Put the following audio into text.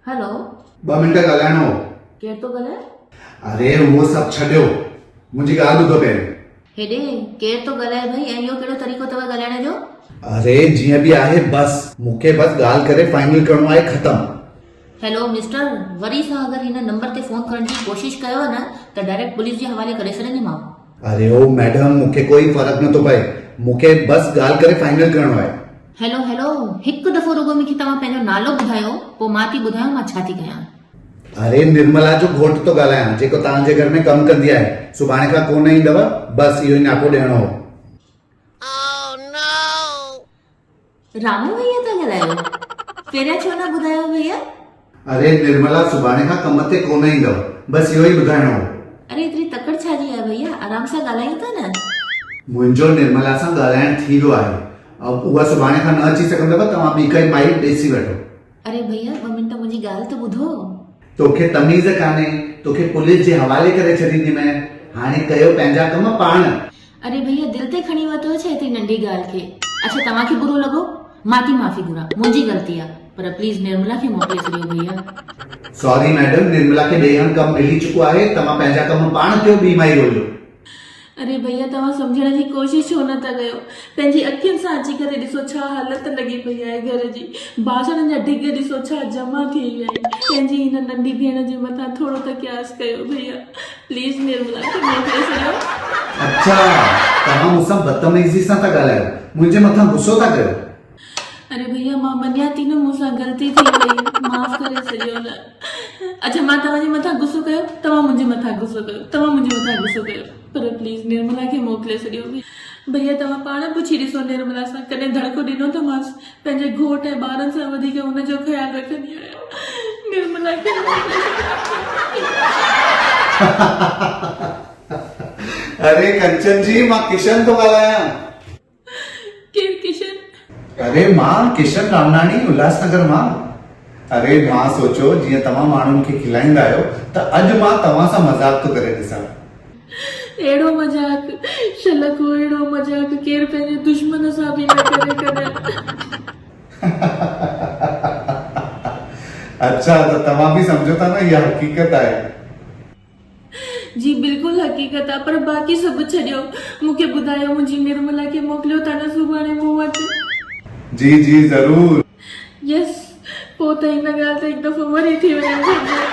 Hello. ٻه minute ڳالهائڻو هو. ڪير ٿو ڳالهائي؟ اري اهو سڀ ڇڏيو، منهنجي ڳالهه ٻڌو پهرين. هيڏي ڪير ٿو ڳالهائي ڀئي ۽ اهو ڪهڙو طريقو اٿو ڳالهائڻ جو؟ اري جيئن به آهي بس مون کي بس ڳالهه ڪري فائنل ڪرڻو آهي ختم. هيلو مسٽر وري سان اگر هن نمبر تي فون ڪرڻ جي ڪوشش ڪيو نه ته ڊائريڪٽ پوليس جي حوالي ڪري ڇڏينديمانو. اري او ميڊم مون کي ڪوئي فرق نٿو پئي مون کي بس ڳالهه ڪري فائنل ڪرڻو آهي. هيلو هيلو هڪ دفعو رڳو مون کي توهان پنهنجو نالو ٻڌايو پوء مان ٿي ٻڌايان مان ڇا ٿي ڪيان. اري نرملا جو گهوٽ ٿو ڳالهايان جيڪو توهان جي گهر ۾ ڪم ڪندي آهي سڀاڻي کان ڪونه ايندؤ بس اهو ئي نياپو ڏيڻو هو. رامو ڀئيا ٿا ڳالهايو؟ پهريان ڇو نه ٻڌايو ڀئيا؟ اري نرملا سڀاڻي کان ڪم تي ڪونه ايندؤ بس اهو ئي ٻڌائڻو هو. اري ايتري تڪڙ ڇا جي آهي ڀئيا آرام سان ڳالهايون ٿا نه. منهنجو نرملا سان ڳالهائڻ ٿي ويو آهي اها سڀاڻي کان نه اچي سگهندؤ توهان ٻي ڪائي مائي ڏسي وٺو. اري ڀئيا ٻه منٽ منهنجي ڳالهه ته ٻڌو. توکي تميز ڪانهي توکي پوليس جي حوالي ڪري ڇڏينديمانء هاڻي ڪيو پنهنجا ڪم پاڻ. اري ڀئيا دل تي کڻي ورتو ڇا ايتري ننڍي ڳالهه کي. اڇا توهان کي برو لڳو مان ٿي معافي گهران منهنجي غلطي آ پر پليز نرملا کي موڪلي ڇڏيو ڀئيا. سوري ميڊم نرملا کي ٻئي هنڌ ڪم ملي چڪو آهي توهان پنهنجا ڪم پاڻ ڪيو ٻي مائي ڳوليو. اري ڀئيا توهان سمجهڻ جي ڪوشش ڇو نه ٿا ڪيو پنهنجي اکين سان اچي ڪري ڏسو ڇا حالت لڳي پئي آهي گهر جي باسڻن جا ڍڳ ڏسو ڇا جمع ٿي ويا آهن پنهنجي هن ننڍي ڀيڻ جي مٿان ٿورو ته قياس ڪيو ڀئيا پليز نرملا کي موڪلي ڇڏيو. اڇا توهان مون سان بدتميزي سان ٿا ڳالهايو منهنجي مٿان غصو ٿا ڪيو. اري ڀئيا مان مڃان ٿي نه مون سان غلطي ٿي وئي معاف ڪري ڇڏيو نه اڇا مان توهان جي مٿان غصو ڪيو توهان منهنجي مٿان غصو ڪيو توهان منهنجي مٿان غصو ڪيو پر پليز نرملا کي موڪلي ڇڏيو ڀئيا توهان پاڻ پڇي ڏسو نرملا سان ڪڏهن ڌڙڪو ڏنو ته مانس پنهنجي گهوٽ ۽ ٻارن سان وڌيڪ هن جو خيال رکندي آهيان نرملا کي موڪلي ڇڏيو. اري ڪنچن جي مان ڪشن ٿو ڳالهايان. ڪير ڪشن؟ اري مان ڪشن رامناڻي الهاس نگر مان. اري مان سوچيو جيئن توهان ماڻهن کي کلائيندا آهيو ته اڄ مان توهان سان مذاق ٿو ڪري ڏسان. اهڙو مذاق، شل ڪو اهڙو مذاق ڪير پنهنجي دشمن سان به نه ڪري ڪڏهن. اڇا ته توهان به سمجهو ٿا نه اها حقيقت آهي. جي بلڪل حقيقت آ پر باقي سڀ ڇڏيو مون کي ٻڌايو منهنجي نرملا کي موڪليو ٿا نه سڀاڻي مون وٽ. جي جي ضرور. يس پو ته ان ڳالهه تي هڪ دفعو وري ٿي وڃڻ گهرجي.